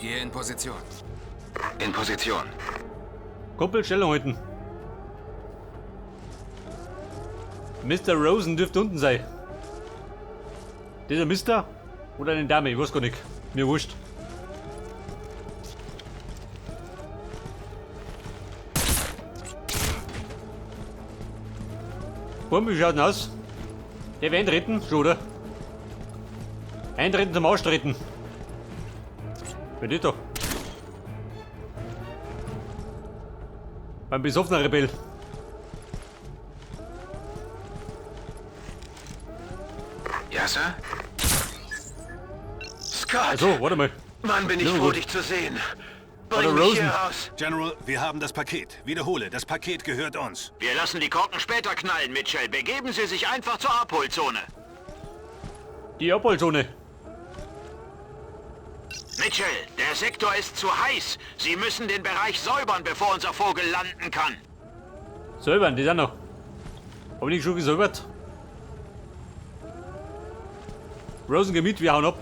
Gehe in Position. In Position. Kumpel, Stellung halten. Mr. Rosen dürfte unten sein. Dieser Mister oder eine Dame, ich weiß gar nicht. Mir wurscht. Bumm, wie schaut denn aus? Der will eintreten, schon, oder? Eintreten zum Austreten. Wer ist da? Beim besoffener Rebell. Ja, Sir? Scott! Also, warte mal. Mann, bin ich Ja, froh, gut. dich zu sehen. Hallo, Bring mich Rosen. hier raus. General, wir haben das Paket. Wiederhole, das Paket gehört uns. Wir lassen die Korken später knallen, Mitchell. Begeben Sie sich einfach zur Abholzone. Die Abholzone. Mitchell, der Sektor ist zu heiß. Sie müssen den Bereich säubern, bevor unser Vogel landen kann. Säubern, die sind noch. Hab ich nicht schon gesäubert? Rosen, geh mit, wir hauen ab.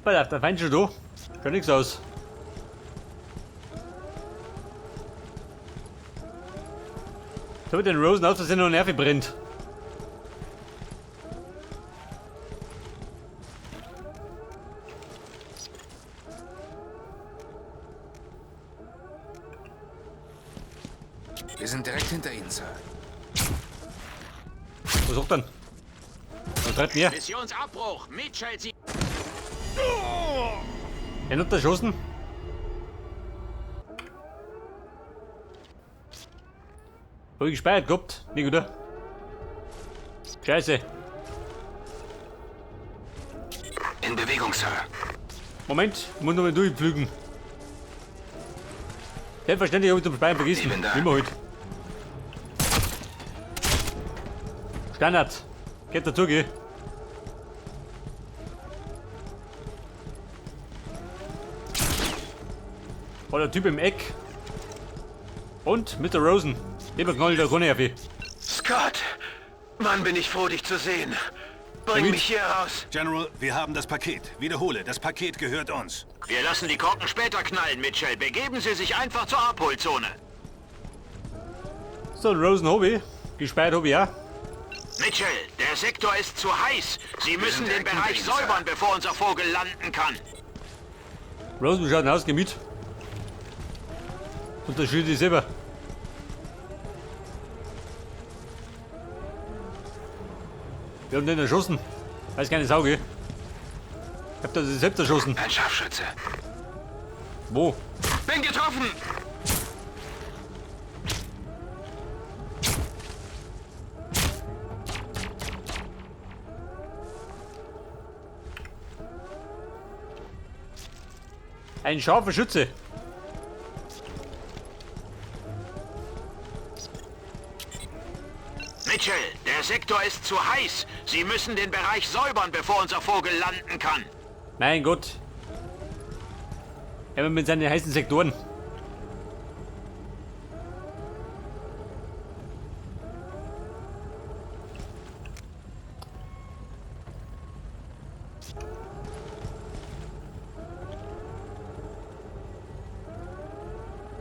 Pass auf, der Feind schon da. Schaut nix aus. Jetzt hab ich den Rosen aus, dass er noch Nerven brennt. Wir sind direkt hinter Ihnen, Sir. Was sagt denn? Was treibt mir? Missionsabbruch. Mitchell, Sie... Er hat erschossen. Hab ich gespeichert gehabt? Nicht, oder? Scheiße. In Bewegung, Sir. Moment, ich muss noch mal durchpflügen. Selbstverständlich habe ich zum Speichern vergessen. Ich bin da. Wie immer halt. Standard. Geht dazu, gell? Oh, der Typ im Eck. Und Mr. Rosen. Dem knall ich da keine auf. Scott! Mann, bin ich froh, dich zu sehen. Bring David. mich hier raus. General, wir haben das Paket. Wiederhole, das Paket gehört uns. Wir lassen die Korken später knallen, Mitchell. Begeben Sie sich einfach zur Abholzone. So, den Rosen hab ich. Gespeichert hab ich auch. Mitchell, der Sektor ist zu heiß. Sie müssen sind den direkt hinter Bereich Ihnen, Sir. säubern, bevor unser Vogel landen kann. Rosen, wie schaut denn aus? Geh mit. Und da schießt ich selber. Wir haben den erschossen. Weiß keine Sau, gell? Ich hab da sich selbst erschossen. Ein Scharfschütze. Wo? Bin getroffen! Ein scharfer Schütze. Mitchell, der Sektor ist zu heiß. Sie müssen den Bereich säubern, bevor unser Vogel landen kann. Mein Gott. Immer mit seinen heißen Sektoren.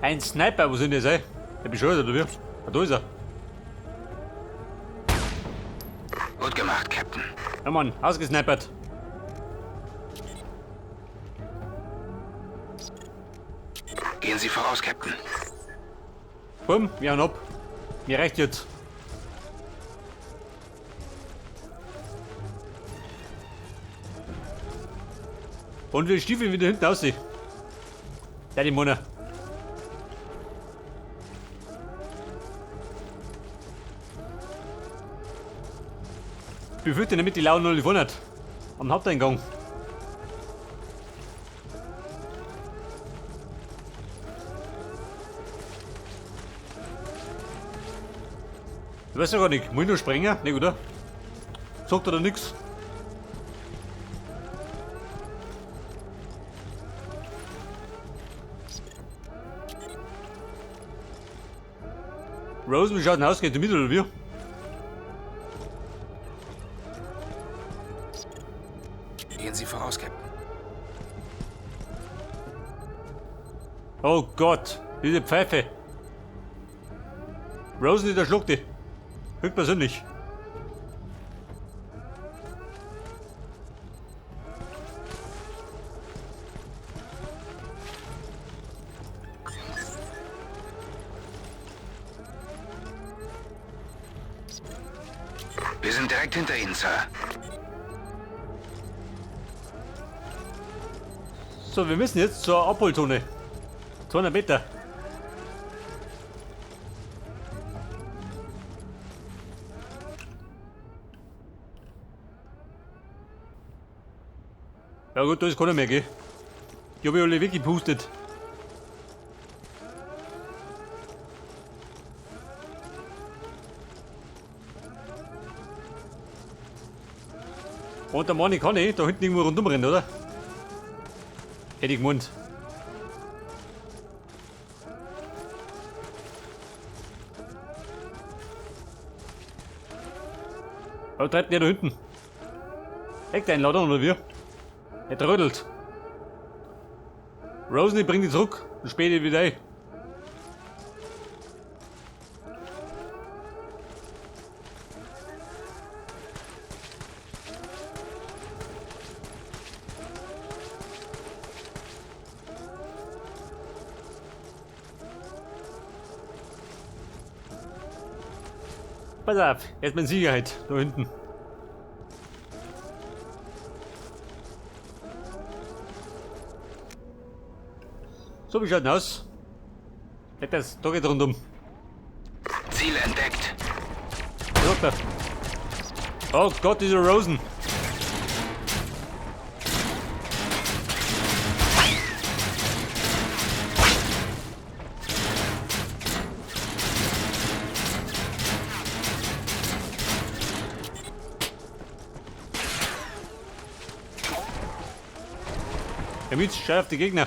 Ein Sniper, wo sind die jetzt? Der bescheuert oder wie? Ah, da ist er. Gut gemacht, Captain. Ja Mann, ausgesnipert. Gehen Sie voraus, Captain. Bumm, wir hauen ab. Mir reicht jetzt. Und wir stiefeln wieder hinten aussehen. Ja, die Mona. Ich befürchte nämlich, die Laune 0 hat. Am Haupteingang. Du weißt ja gar nicht, muss ich nur sprengen? Ne, oder? Sagt er da nix? Rosen, wie schaut denn aus? Geht du mit oder wie? Gehen Sie voraus, Captain. Oh Gott, diese Pfeife. Rosen, die schluckt die. Höchstpersönlich. Wir sind direkt hinter Ihnen, Sir. So, wir müssen jetzt zur Abholzone. 200 Meter. Ja gut, da ist keiner mehr, gell? Die hab ich alle weggepustet. Und der Mann kann ich da hinten irgendwo rundum rennen, oder? Hätte ich gemeint. Was treibt der da hinten? Echt ein Lader oder wie? Er trödelt. Rosen, ich bring die zurück und später wieder ein. Pass auf, erstmal in Sicherheit, da hinten. So, wie schaut denn aus? Das, da geht rundum. Ziel entdeckt. Was sagt er? Oh Gott, diese Rosen. Herr Mitz, schau auf die Gegner.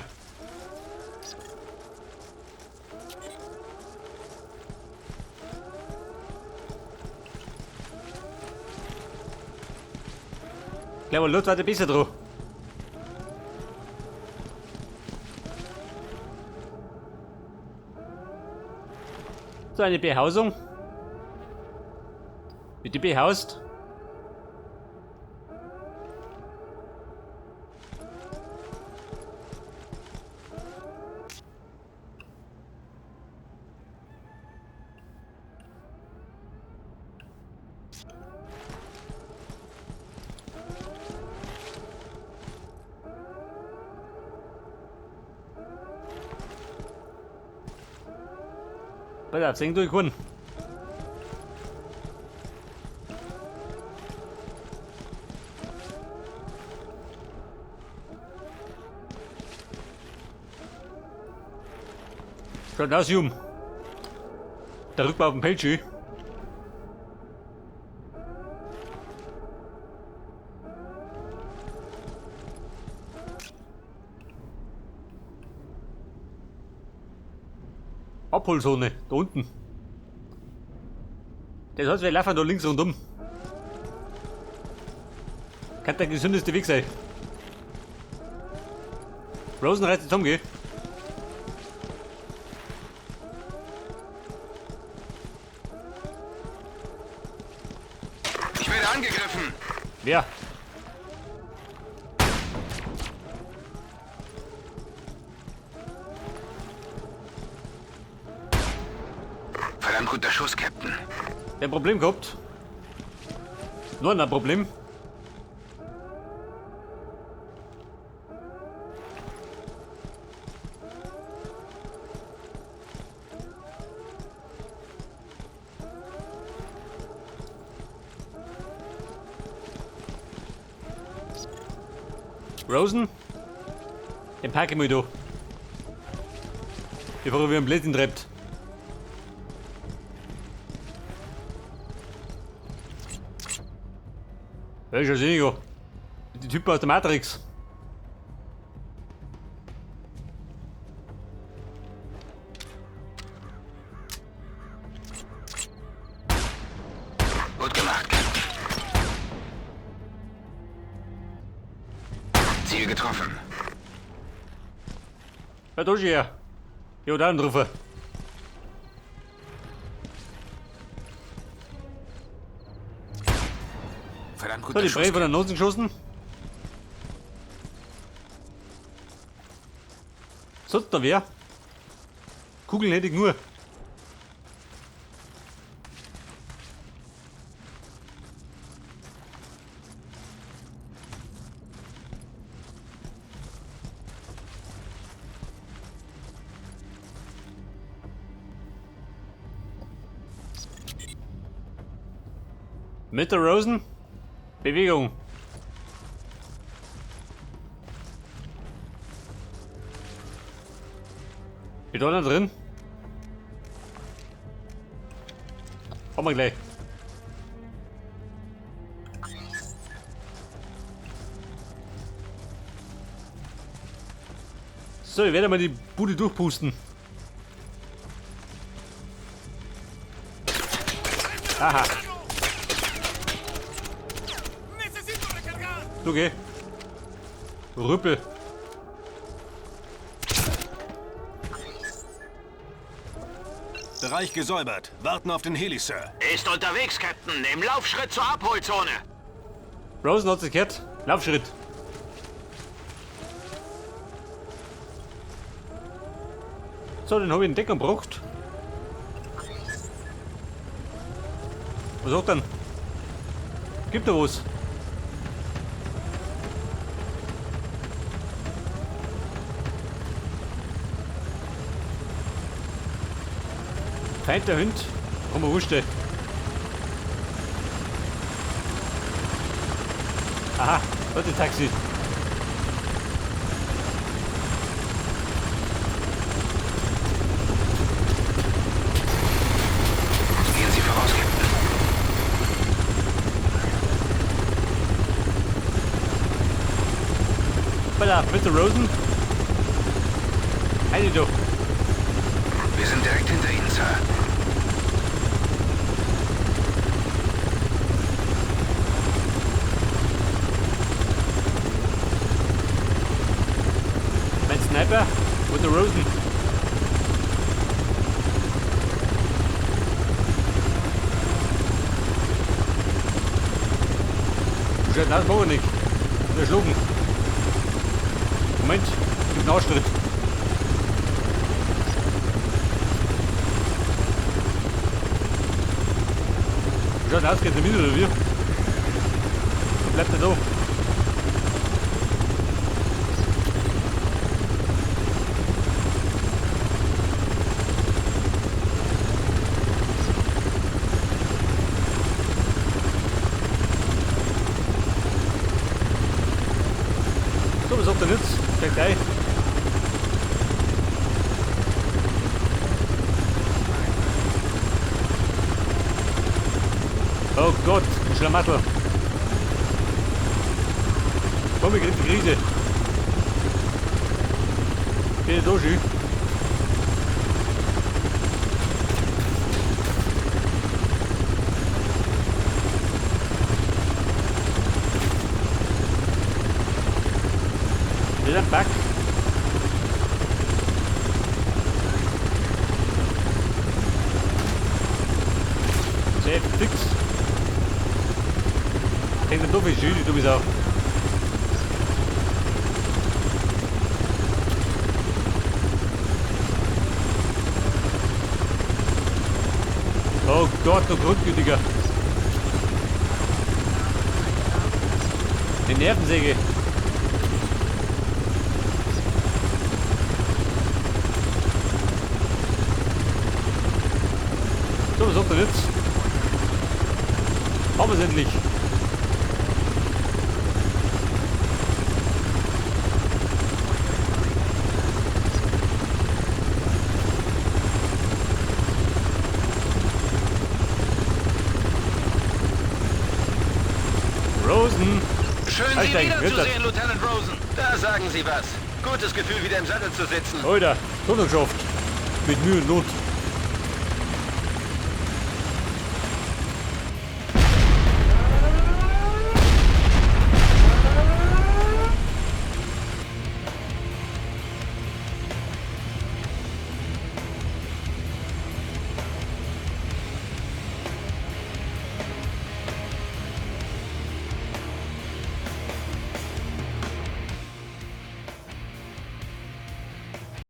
Ich glaube, Lutz war der besser dran. So eine Behausung. Wird die behaust? Pass auf, sing durch Kunden. Schaut aus, Jum. Da rückt man auf den Pelchi. Abholzone, da unten. Das heißt, wir laufen da links rundum. Kann der gesündeste Weg sein. Rosen reißt zusammen, gell? Ich werde angegriffen. Wer? Verdammt guter Schuss, Captain. Der ein Problem gehabt. Nur ein Problem. Rosen? Den packe ich mal da. Bevor er wieder einen Blödsinn treibt. Ja, ist ja. Die Typen aus der Matrix. gemacht, Captain. Ziel getroffen. Ja, da ist er. Ja, da drauf. Verdammt So, guter die Schuss. Brei von der Nase geschossen. Sonst noch wer? Kugeln hätte ich nur. Mit der Rosen. Bewegung. Mit da drin. Haben wir gleich. So, ich werde mal die Bude durchpusten. Aha. Okay. Rüppel. Bereich gesäubert. Warten auf den Heli, Sir. Ist unterwegs, Captain. Im Laufschritt zur Abholzone. Rosen hat sich gehört. Laufschritt. So, den habe ich in Deckung gebracht. Was sagt denn? Gibt da was? Feind der Hund. Komm mal, wurscht. Aha, warte, Taxi. Gehen Sie voraus, Captain. Hoppala, Mr. Rosen. Eine doch. Wir sind direkt hinter Ihnen, Sir. Mein Sniper und der Rosen. Du schaut aus, mach ich nicht. Erschlagen. Moment, gibt einen Ausschnitt. Du schaut aus, geht der mit oder wie? Bleibt er da? So, was sagt er jetzt? Steigt ein. Oh Gott, ein Schlamassel. Komm, ich krieg die Krise. Geht da schön. Das ist ein Bug. Sehr fix. Hängt der doofe Schüle, du bist auch. Oh Gott, du Grundgütiger. Die Nervensäge. So, was sagt der jetzt? Haben wir es endlich. Rosen. Schön, Sie Einsteigen, wiederzusehen, Lieutenant Rosen. Da sagen Sie was. Gutes Gefühl, wieder im Sattel zu sitzen. Alter, hat er geschafft. Mit Mühe und Not.